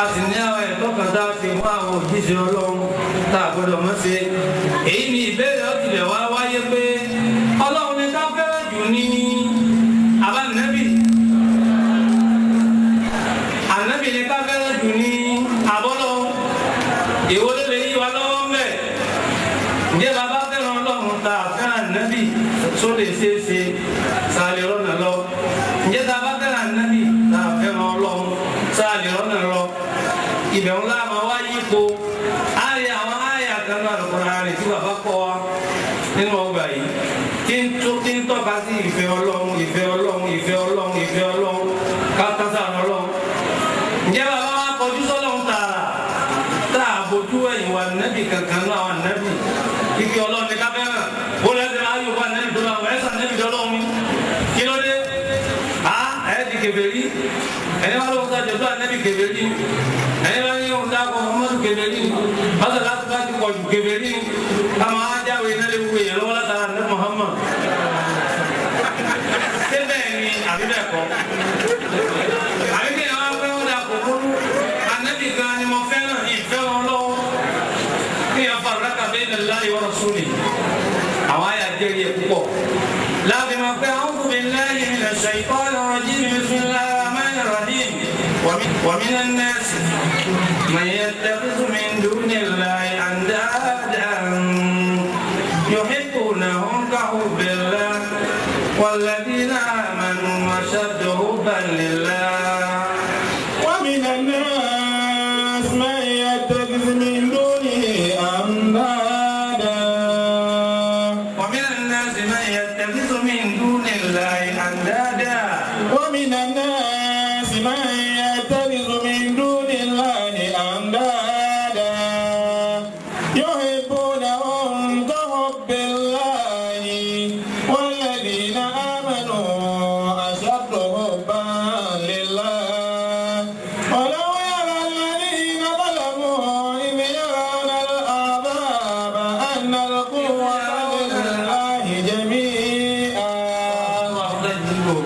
A sì ní àwọn ẹ̀tọ́ kan tá a ti mú àwọn òjíṣẹ́ Ọlọ́run tá a gbọ́dọ̀ mọ̀ ṣe. Èyí ni ìbéèrè ọ̀tìlẹ̀ wá wáyé pé Ọlọ́run ni ká fẹ́ràn jù ní àbánẹ́bì. Ànábì ni ká fẹ́ràn jù ní àbọ́lọ́. Èwo ló lè yí wa lọ́wọ́ mẹ́? Ǹjẹ́ bàbá fẹ́ràn Ọlọ́run tá a fẹ́ràn ànábì tó lè ṣeé ṣe sáà lè rọ́nà lọ? Ǹjẹ́ tá a bá fẹ́ràn ànábì tá a fẹ́ràn Ọlọ́run sáà lè rọ́nà lọ? Ibẹ̀ ńlá máa wá yípo. Àyè àwọn àyà kan náà Al-Qur'ani tí bàbá kọ́ wa nínú ọgbà yìí tí ń tọ́ka sí ìfẹ́ Ọlọ́run, ìfẹ́ Ọlọ́run, ìfẹ́ Ọlọ́run, ìfẹ́ Ọlọ́run, kákásá Ọlọ́run. Ǹjẹ́ bàbá wa kọjú sọ́lọ́run tààrà tá a bójú ẹ̀yìn wa nẹ́bì kankan náà wà nẹ́bì ibi Ọlọ́run ní káfẹ́ràn ó lẹ́sẹ̀ máa yóò wá nẹ́bì tó lọ́wọ́ ẹ̀sán nẹ́bì dọ́lọ́run kí ló dé? A ẹ̀ di kèfèrí, ẹni wá lóhun sájọ tó ànẹ́bì kèfèrí, ẹni wá ní ohun dákọ̀ Muhammadu kèfèrí, bàtà láti bá ti pọ̀jù kèfèrí, káma á jáwé iná lè wú èèyàn lọ́wọ́ látara ní Muhammad. Ṣé bẹ́ẹ̀ ni àbí bẹ́ẹ̀ kọ́? Àbí kí ni wọ́n fẹ́ wọ́n dà kó kúrú? Ànẹ́bì gan ni mo fẹ́ràn ìfẹ́ wọn lọ́wọ́. Kí ni wọ́n farraqa bayna Allahi wa rasulihi? Àwọn àyà jẹ́rìí ẹ̀ púpọ̀. Láàbí máa pẹ́ a'udhu billahi minash shaytanir rajim, bismillahir rahmanir rahim. Wa minan nasi man yattakhidhu min dunillahi andadan yuhibbunahum kahubbillah walladhina amanu ashaddu hubban lillah. Wa minan nas man yattakhidhu min dunihi andada. Wa minan nas man yattakhidhu min dunillahi andada. Wa minan nas man yattakhidhu min dunillahi andada yuhibbunahum kahubbillahi walladhina amanu ashaddu hubban lillah. Walau yara alladhina zalamu idh yarawna al-'adhaba anna al-quwwata lillahi jami'an.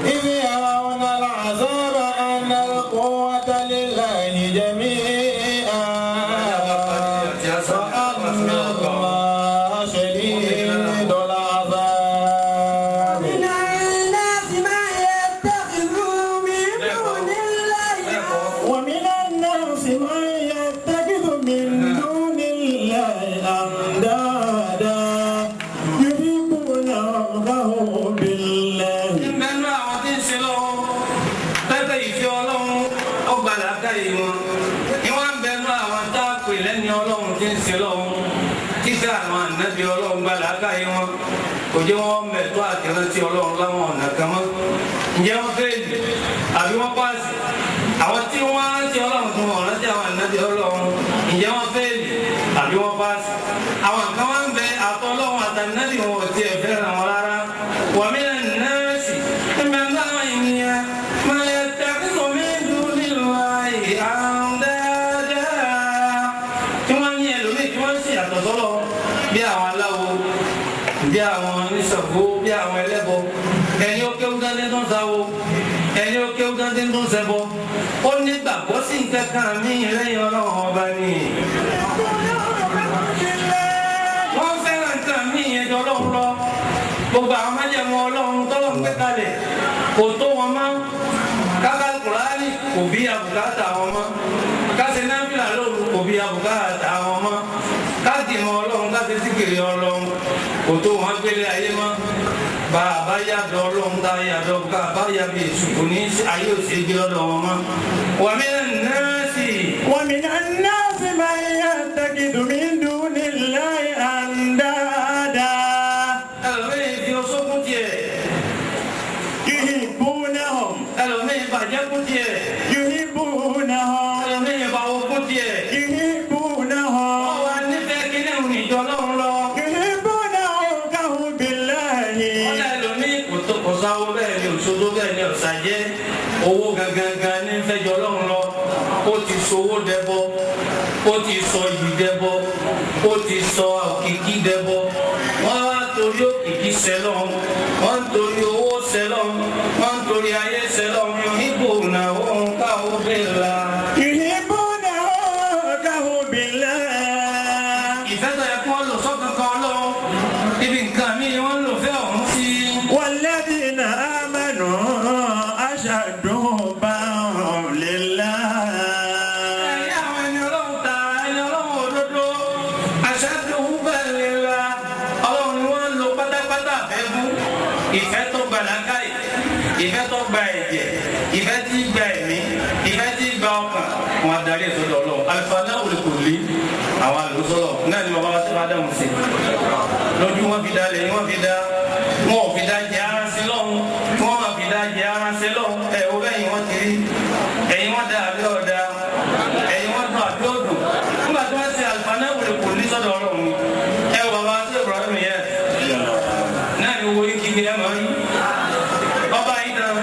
إذ يرون العذاب أن القوة لله جميعا وأن الله شديد العذاب. من الناس من يتخذ من دون الله ومن الناس من يتخذ من دون الله أندادا يحبونهم كحب الله. Nínú àwọn tí ń ṣe lọ́wọ́ pẹ́pẹ́ ìfẹ́ Ọlọ́run ọgbà làákàyè wọn ni wọ́n ń bẹnu àwọn tá a pè lẹ́ni Ọlọ́run tí ń ṣe lọ́wọ́ títà àwọn ànábì Ọlọ́run gbà làákàyè wọn kò jẹ́ wọ́n mẹ̀tọ́ àtìrántí Ọlọ́run láwọn ọ̀nà kan mọ́. Ǹjẹ́ wọ́n fẹ́ẹ̀lì àbí wọ́n páàsì? Àwọn tí wọ́n rántí Ọlọ́run fún wọn rántí àwọn ànábì Ọlọ́run, ǹjẹ́ wọ́n fẹ́ẹ̀lì àbí wọ́n páàsì? Àwọn kan wá ń bẹ àtọ́ Ọlọ́run àtànábì wọn ò tiẹ̀ fẹ́ràn wọn rárá. Wa minan nasi man yattakhidhu min dunillahi andada. Tí wọ́n ní ẹlòmíì tí wọ́n ń ṣe yàtọ̀ sọ́lọ́ bí àwọn aláwo, bí àwọn oníṣàngó, bí àwọn ẹlẹ́bọ. Ẹni ó kéwú dání tó ń sáwo, ẹni ó kéwú dání tó ń ṣẹbọ. Ó ní gbàgbọ́ sí nǹkan kan mí lẹ́yìn Ọlọ́run ọba ni. Wọ́n fẹ́ràn nǹkan mí yẹn jọ Ọlọ́run lọ. Gbogbo àwọn májẹ̀mú Ọlọ́run tọ́lọ́ ń gbé kalẹ̀ kò tó wọn mọ́. Káka Kùránì kò bí àbùkátà wọn mọ́. Kásì náfìlà lóru kò bí àbùkátà wọn mọ́. Káàdì mọ Ọlọ́run, káṣí síkìrì Ọlọ́run kò tó wọn gbélé ayé mọ́. Bàbá yàdọ̀ Ọlọ́run tá yàdọ̀ bàbá yàbí èṣù kò ní ayé òsè gbé lọ́dọ̀ wọn mọ́. Wa minan nasi. Wa minan nasi man yattakhidhu min dunillahi andada. Ẹlòmíì fi oṣó kún tiẹ̀. Yuhibbunahum. Ẹlòmíì bàjẹ́ kún tiẹ̀. Yuhibbunahum. Ẹlòmíì bàwọ̀ kún tiẹ̀. Yuhibbunahum. Wọ́n wá nífẹ̀ẹ́ kíní òun ìjọ Ọlọ́run lọ. Yuhibbunahum kahubbillahi. Wọ́n lẹ́ ẹlòmíì kò tó kò sáwó bẹ́ẹ̀ ni òṣojú bẹ́ẹ̀ ni ọ̀sàjẹ́. Owó gangan ní fẹ́jọ Ọlọ́run lọ. Ó ti sowó dẹbọ, ó ti sọ iyì dẹbọ, ó ti sọ òkìkí dẹbọ. Wọ́n wá torí òkìkí sẹlọ́n, wọ́n torí owó sẹlọ́n, wọ́n torí ayé sẹlọ́n. Yuhibbunahum kahubbillah. Yuhibbunahum. أشد حبا لله. Ẹ̀yin àwọn ẹni ọlọ́run ta ẹni ọlọ́run òdodo ashaddu hubban lillah ọlọ́run ni wọ́n ń lo pátápátá fẹ́ fún ìfẹ́ tó gba làákàyè, ìfẹ́ tó gba ẹ̀jẹ̀, ìfẹ́ tí gba ẹ̀mí, ìfẹ́ tí gba ọkàn, wọn adarí ẹ̀ sọ́dọ̀ ọlọ́run. Alifana olùkòlì àwọn àlùsọ̀rọ̀ náà ni bàbá wa ti máa dáhùn sí. Lójú wọn fi da lẹ́yìn wọn fi da wọn ò fi da jẹ ara sí lọ́hùn, wọn máa fi da jẹ ara sí lọ́hùn. Ẹ̀ wo bẹ́yìn wọn ti rí, ẹ̀yin wọn da àbí ọ̀dà, ẹ̀yin wọn dùn àbí ọ̀dùn. Nígbà tí wọ́n ṣe alifana olùkòlì sọ́dọ̀ ọlọ́run, ẹ wo bàbá wa sí Ibrahim yẹn náà ni owó yìí kíkiri ẹ̀ máa ń ọba yìí tán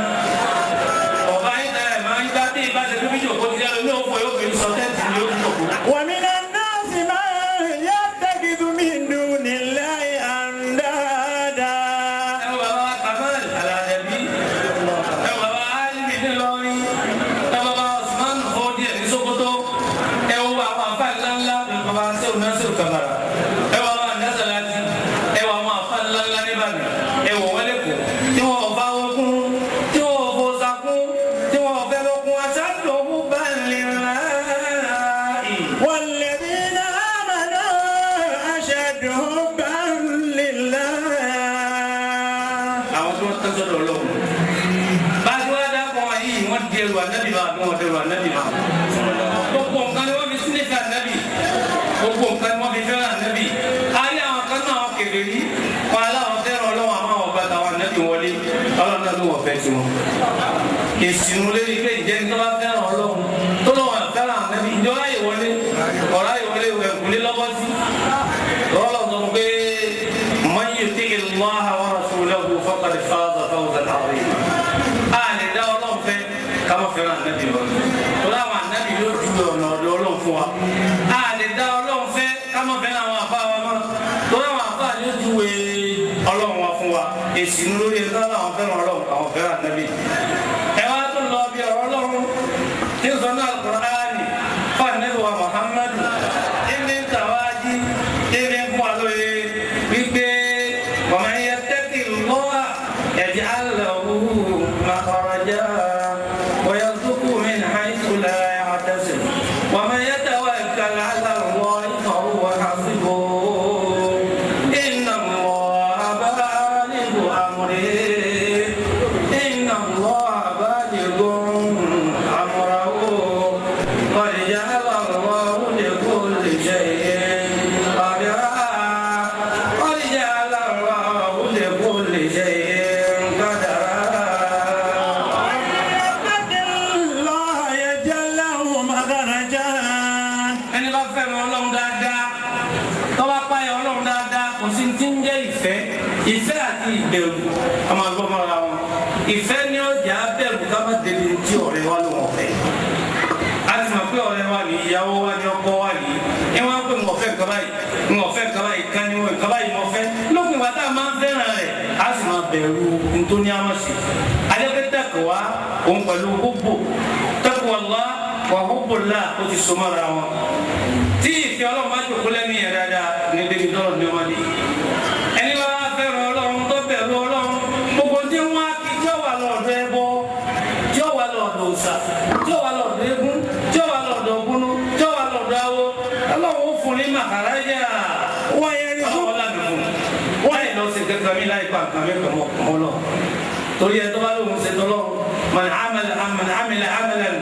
ọba yìí tán ẹ̀ máa ń gbá bí ìbá ṣe fífi jòkó ti dáná ní òfò yóò fi sọ tẹ́ǹtì ní ó fi jòkó. ومن الناس من يتخذ من دون الله أندادا. Ẹ wo bàbá wa Kamal Aladabi, ẹ wo bàbá Alimi nílọrin, ẹ wo bàbá Usman Fọdíẹ̀ ní Sokoto, ẹ wo àwọn àfa ńláńlá bàbá Sèwù Nasiru Kabara, ẹ wo àwọn Anasalati, ẹ wo àwọn àfa ńláńlá níbàdàn, ẹ wo wọn lẹ́kọ̀ọ́ tí wọn bá wọn kún, tí wọn bó sakún, tí wọn fẹ́ lọ́kùn aṣáájú bá lè rà. والذين آمنوا أشد حبا لله. Àwọn tó ń tán sọ́dọ̀ Ọlọ́run. Bájú wá dákọ̀ wọn yìí, wọ́n di ẹrù ànábì máa bí wọ́n di ẹrù ànábì máa. Gbogbo nǹkan ni wọ́n fi sílẹ̀ ànábì. Gbogbo nǹkan ni wọ́n fi fẹ́ràn ànábì. A rí àwọn kan náà àwọn kèfèrí. Wọn aláwọ̀ fẹ́ràn Ọlọ́run àmọ́ àwọn ọgbà táwọn ànábì wọlé. Ọlọ́run náà ló wọ̀ fẹ́ tiwọn. Èsì nu lérí pé ìjẹ́ni tó bá fẹ́ràn Ọlọ́run tó lọ́wọ́ fẹ́ràn ànábì ìjọ ráyè wọlé ọ̀rá ìwọlé ẹ̀kúlé lọ́bọ́ sí. Ọlọ́run sọ pé man yuti Allaha wa rasulahu faqad faza fawzan azima. A lè dá Ọlọ́run fẹ́ ká má fẹ́ràn ànábì lọ. Tọ́lá àwọn ànábì yóò ju ọ̀nà ọ̀dọ̀ Ọlọ́run fún wa. A lè dá Ọlọ́run fẹ́ ká má fẹ́ràn àwọn àfa wa mọ́. Tọ́lá àwọn àfa yóò ju Ọlọ́run wa fún wa. Èsì nu lórí ẹ̀ tọ́lá àwọn fẹ́ràn Ọlọ́run àwọn fẹ́ràn ànábì. Ẹ wá tó lọ bí ọ̀rọ̀ Ọlọ́run tí ń sọ náà Al-Qur'ani fún ànábì wa Muhammadu. Ẹni tàwájí ẹni fún wa lóye wípé wa man yattaqillaha yaj'al lahu makhraja wa yarzuqhu min haythu la yahtasib wa man yatawakkal 'ala Allahi fahuwa hasbuh inna Allaha balighu amrihi inna Allaha balighu amrahu qad ja'ala Allahu likulli shay'in qadra qad ja'ala Allahu likulli shay'in qadra. يتق الله يجعل له مخرجا. Ẹni bá fẹ́ràn Ọlọ́run dáadáa, tó bá páyà Ọlọ́run dáadáa, kò sí ti ń jẹ́ ìfẹ́. Ìfẹ́ àti ìbẹ̀rù a máa gbọ́ mọ́ra wọn. Ìfẹ́ ni ó jẹ́ abẹ́rù ká má débi tí ọ̀rẹ́ wa ló wọ̀n fẹ́. A ti mọ̀ pé ọ̀rẹ́ wa ní ìyàwó wa ní ọkọ wa ní. Ẹ wá pé ń ọ̀fẹ́ nǹkan báyìí, ń ọ̀fẹ́ nǹkan báyìí, kan ní nǹkan báyìí mọ̀ fẹ́. Lópin ìgbà tá a máa ń fẹ́ràn rẹ̀, a sì máa bẹ̀rù ntóní àmọ̀sí. Adẹ́pẹ́ taqwa òun pẹ̀lú hubbu. Taqwallah wa hubbullah ó ti so mọ́ra wọn. Tí ìfẹ́ Ọlọ́run bá jòkó lẹ́nu yẹn dáadáa ní débi tọ́lọ̀ ní ọmọdé. Ẹni bá fẹ́ràn Ọlọ́run tó bẹ̀rù Ọlọ́run, gbogbo tí wọ́n á kí tí ó wà lọ́dọ̀ ẹbọ, tí ó wà lọ́dọ̀ òòṣà, tí ó wà lọ́dọ̀ eégún, tí ó wà lọ́dọ̀ ògúnú, tí ó wà lọ́dọ̀ awo, Ọlọ́run ó fún ní màkàráyà. ويرزق Ọlọ́run lànà fún un. Wọ́n yìí lọ sí kankan mi láì pa nǹkan mi kàn mọ́ lọ. Torí ẹ tó bá lóun ṣe tọ́lọ́, man amila amalan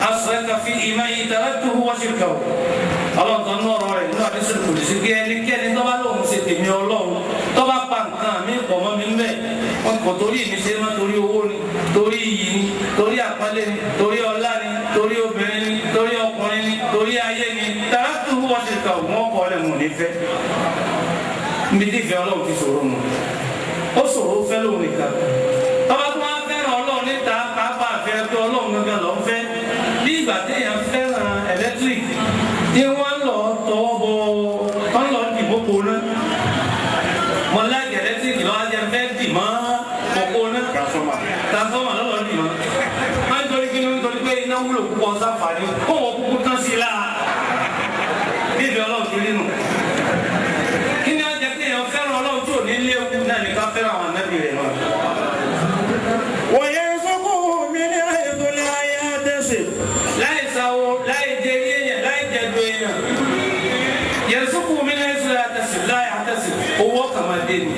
ashraka fihi ma'i taraktuhu wa shirkahu. Ọlọ́run tó ń ọ̀rọ̀ rẹ̀ nínú àdísùn kò sí pé ẹnikẹ́ni tó bá lóun ṣe tèmi Ọlọ́run tó bá pa nǹkan mi pọ̀ mọ́ mi ń bẹ̀. Wọ́n kò torí mi ṣe má torí owó ni, torí iyì ni, torí àpọ́nlé ni, torí ọlá ni, torí obìnrin ni, torí ọkùnrin ni, torí ayé ni. Taraktuhu wa shirkahu wọ́n kọ́ ọ́ lẹ́nu nífẹ̀ẹ́. Níbi tí ìfẹ́ Ọlọ́run ti ṣòro nù. Ó ṣòro fẹ́ lóun nìkan. Tọ́ba tó wá fẹ́ràn Ọlọ́run níta pàápàá fẹ́ pé Ọlọ́run gangan ló ń fẹ́. Bí ìgbà téèyàn fẹ́ràn ẹ̀lẹ́tíríkì tí wọ́n lọ tọwọ́ bọ wọ́n lọ dìbò kó ná. Mo láìkì ẹ̀lẹ́tíríkì lọ́wọ́ ajẹ́ fẹ́ dì mọ́ òkó ná. Transformer lọ́lọ́ dì mọ́. Wọ́n ń torí kí ni wọ́n ń torí pé iná wúlò púpọ̀ sáfàní kó wọ́n kúkú tán sí i lára. Bí ìfẹ́ Ọlọ́run ti rí nù. Kí ni ọjà pé èèyàn fẹ́ràn Ọlọ́run tí ò ní léwu náà ní ká fẹ́ràn àwọn ànábì rẹ̀ náà. ويرزقه من Owó kàn máa dé ni.